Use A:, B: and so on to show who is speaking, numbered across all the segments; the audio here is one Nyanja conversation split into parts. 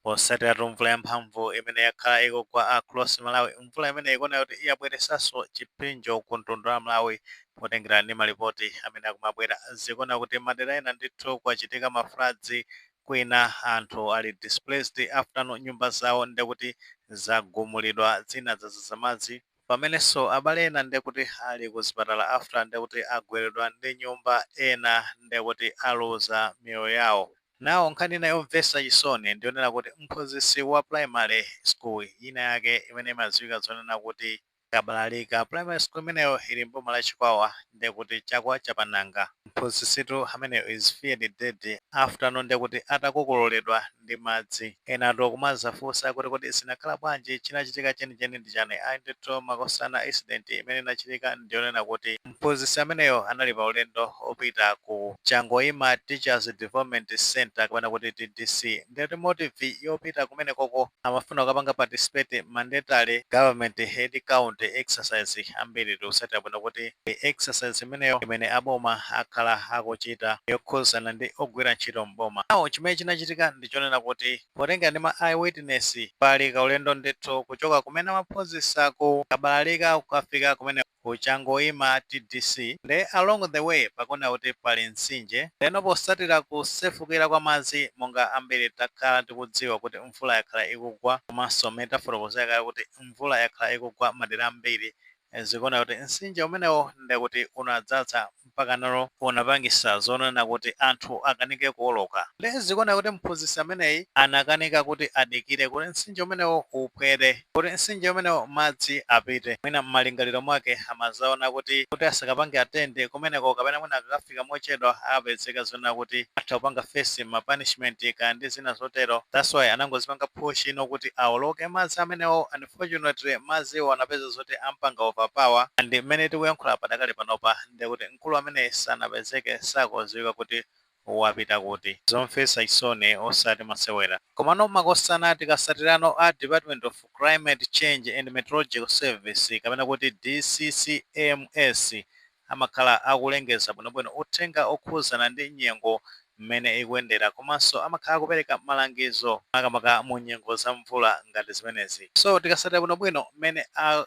A: Posatiratu mvula yamphamvu imene yakhala ikugwa across Malawi, mvula imene ikuoneka kuti yabweresanso chipsinjo ku mtundu wa Malawi. Potengera ndi malipoti amene akumabwera, zikuoneka kuti madera ena ndithu kwachitika ma floods, kwina anthu ali displaced after no nyumba zawo ndekuti zagumulidwa, zina zazaza madzi, pamenenso abale ena ndekuti ali ku zipatala after ndekuti agweredwa ndi nyumba, ena ndekuti aluza miyoyo yawo. Nawo nkhani ina yomvetsa chisoni ndionena kuti mphunzitsi wa primary school ina yake imene imadziwika zonena kuti Kabalalika Primary School, imeneyo ili mboma la Chikwawa, ndekuti chakwa chapananga, mphunzitsitu ameneyo is feared dead after no ndekuti atakokololedwa ndi madzi. Enatu kumazafunsa kuti kodi zinakhala bwanji, chinachitika chenicheni ndi chani? Ayi ndithu makosana, incident imene inachitika ndionena kuti mphunzitsi ameneyo anali pa ulendo opita ku Changoima Teachers Development Center, kapena kuti TDC. Ndeti motive yopita kumene koko amafuna kukapanga participate mandatory government head count exercise. Ambiri tikusatira bwino kuti exercise imeneyo imene aboma akhala akuchita yokhuzana ndi ogwira ntchito mboma awo. Chimene chinachitika ndichonena kuti potenga ndi ma eyewitness, pali kaulendo ndithu kuchoka kumene amaphunzitsa ku Kabalalika kukafika kumene ku Changoima TDC. Nde along the way pakuona kuti pali mtsinje. Leno posatira kusefukira kwa madzi, monga ambiri takhala tikudziwa kuti mvula yakhala ikugwa, komanso mmene tafotokozera kale kuti mvula yakhala ikugwa madera ambiri, zikuona kuti mtsinje umenewo ndekuti unadzaza mpaka nalo unapangisa zonena kuti anthu akanike kuwoloka. Ndi zikuona kuti mphunzitsi ameneyi anakanika kuti adikire kuti mtsinje umenewo upwere, kuti mtsinje umenewo madzi apite. Mwina m'malingaliro mwake amazaona kuti asakapange attend kumeneko, kapena mwina akakafika mochedwa akapezeka zonena kuti atha kupanga face ma punishment kaya ndi zina zotero. That's why anangozipanga push ino kuti awoloke madzi amenewo. Unfortunately, madziwo anapeza zoti ampanga overpower, and mmene tikuyankhula padakali panopa ndikuti mkulu amene sanapezeke, sakudziwika kuti wapita kuti. Zomvetsa chisoni osati masewera. Komano makosana, tikasatirano a Department of Climate Change and Meteorological Service, kapena kuti DCCMS, amakhala akulengeza bwinobwino uthenga okhuzana ndi nyengo mmene ikuyendera, komanso amakhala akupereka malangizo makamaka mu nyengo za mvula ngati zimenezi. So tikasatira bwinobwino mmene a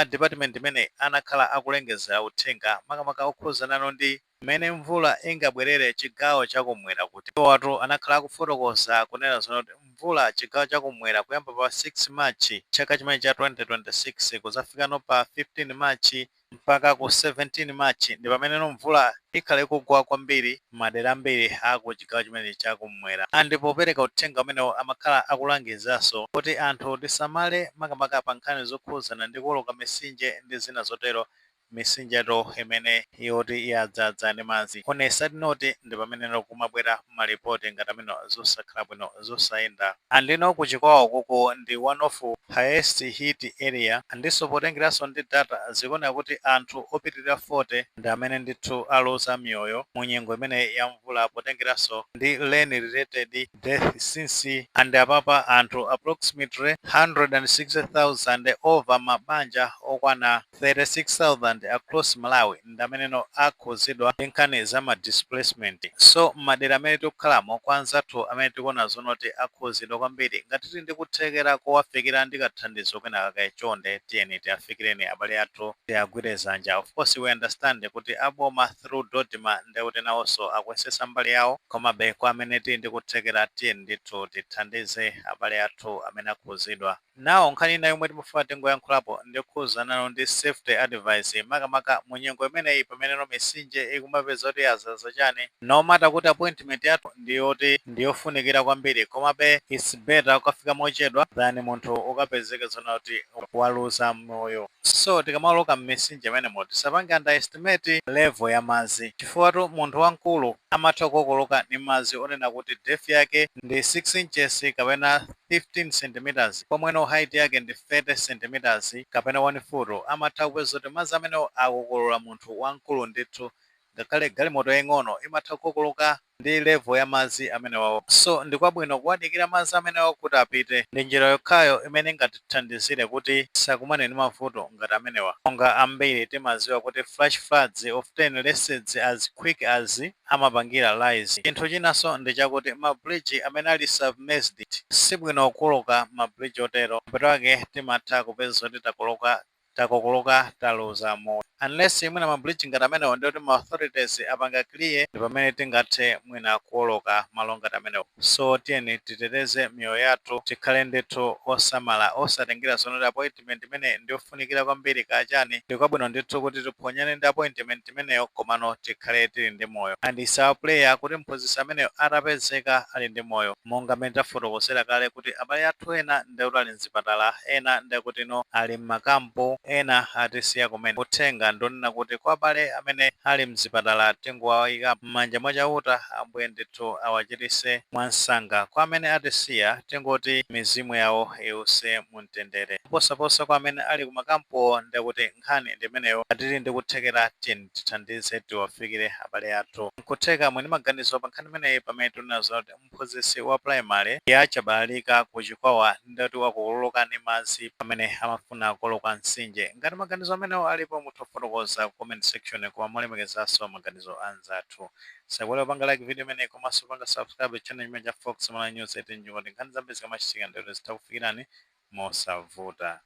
A: department imene anakhala akulengeza uthenga makamaka okhuzanano ndi mmene mvula ingabwerere chigawo chakumwera, kuti watu anakhala akufotokoza kunena zona kuti mvula chigawo chakumwera kuyamba pa 6 March chaka chimene cha 2026 kuzafikano pa 15 March mpaka ku 17 March, ndi pameneno mvula ikhale ikugwa kwambiri madera ambiri aku chigawo chimene chakumwera. And popereka uthenga umenewo amakhala akulangizanso kuti anthu tisamale makamaka pa nkhani zokhuzana ndi kuwoloka mitsinje ndi zina zotero, mitsinjeto imene yoti yadzadza ndi madzi. On a side note, ndi pameneno kumabwera malipoti ngati amene zosakhala bwino, zosayenda. Andino kuchikwawa kuko ndi one of highest hit area, andinso potengeranso ndi data zikuoneka kuti anthu opitirira 40 ndi amene ndithu aluza miyoyo mu nyengo imene ya mvula, potengeranso ndi rain related death since. And apapa anthu approximately 160,000 over mabanja okwana 36,000 across Malawi ndi ameneno akhuzidwa ndi nkhani za ma displacement. So madera amene tikukhalamo, kwa anzathu amene tikuona zonoti akhuzidwa kwambiri, ngati tili ndi kuthekera kowafikira ndi kathandizo kenaka kachonde, tiyeni tiafikireni abale athu, tiagwire zanja. Of course we understand kuti aboma through DoDMA ndekuti nawonso akuyesesa mbali yawo, komabe kwa amene tili ndi kuthekera, tiyeni ndithu tithandize abale athu amene akhuzidwa nawo. Nkhani ina yomwe timafuna tingoyankhulapo ndikukhuzanano ndi safety advice, makamaka mu nyengo imeneyi pameneno mitsinje ikumapeza kuti yazaza chani. No matter kuti appointment yathu ndiyoti ndiyofunikira kwambiri, komabe it's better ukafika mochedwa than munthu ukapezeke zona kuti waluza moyo. So tikamaloka m'mitsinje imenemo, tisapange underestimate level ya madzi, chifukwa munthu wamkulu amatha kukokoloka ndi madzi onena kuti depth yake ndi 6 inches kapena 15 centimeters, pomweno height yake ndi 30 centimeters kapena 1 foot. Amatha kupeza kuti madzi amenewo akukolola munthu wamkulu ndithu. Ngakhale galimoto yaying'ono imatha kukokoloka ndi level ya madzi amenewawo. So ndikwabwino kuwadikira madzi amenewo kuti apite. Ndi njira yokhayo imene ingatithandizire kuti tisakumane ndi mavuto ngati amenewa. Monga ambiri timaziwa kuti flash floods often recedes as quick as amapangira rise. Chinthu chinanso ndi chakuti ma bridge amene ali submerged, sibwino kuwoloka ma bridge otero. Mapeto ake timatha kupeza kuti takoloka, takokoloka, taluza moyo, unless mwina ma bridge ngati amenewo ndikuti ma authorities apanga clear, ndi pamene tingathe mwina kuwoloka malo ngati amenewo. So tiyeni titeteze miyoyo yathu, tikhale ndithu osamala, osatengera zonoti appointment imene ndiofunikira kwambiri kachani. Ndikwabwino ndithu kuti tiphonyane ndi appointment imeneyo, komano tikhale tili ndi moyo. And it's our prayer kuti mphunzitsi ameneyo atapezeka ali ndi moyo, monga mmene tafotokozera kale kuti abale athu ena ndikuti ali mzipatala, ena ndikuti no ali m'makampu, ena atisiya kumene. Uthenga ndonena kuti kwa abale amene ali mzipatala, tingowayika m'manja mwa Chauta, Ambuye ndithu awachiritse mwansanga. Kwa amene atisiya, tingoti mizimu yawo iwuse mumtendere. Posaposa kwa amene ali kumakampuwo, ndikuti nkhani ndimeneyo. Atili ndikuthekera, tiyeni tithandize, tiwafikire abale athu. Nkutheka mwini maganizo pa nkhani imeneyi, pamene tinazo kuti mphunzitsi wa primary yachabalalika ku Chikwawa ndati wakukoloka ndi madzi pamene amafuna kuwoloka mtsinje. Ngati maganizo amenewo alipo, mutha kufotokoza ku comment section, koma molemekezanso maganizo anzathu. Sakuwala kupanga like video imeneyi komanso kupanga subscribe channel chimene cha Fox Malawi News 18, kuti nkhani zambiri zikamachitika ndikuti zitha kufikirani mosavuta.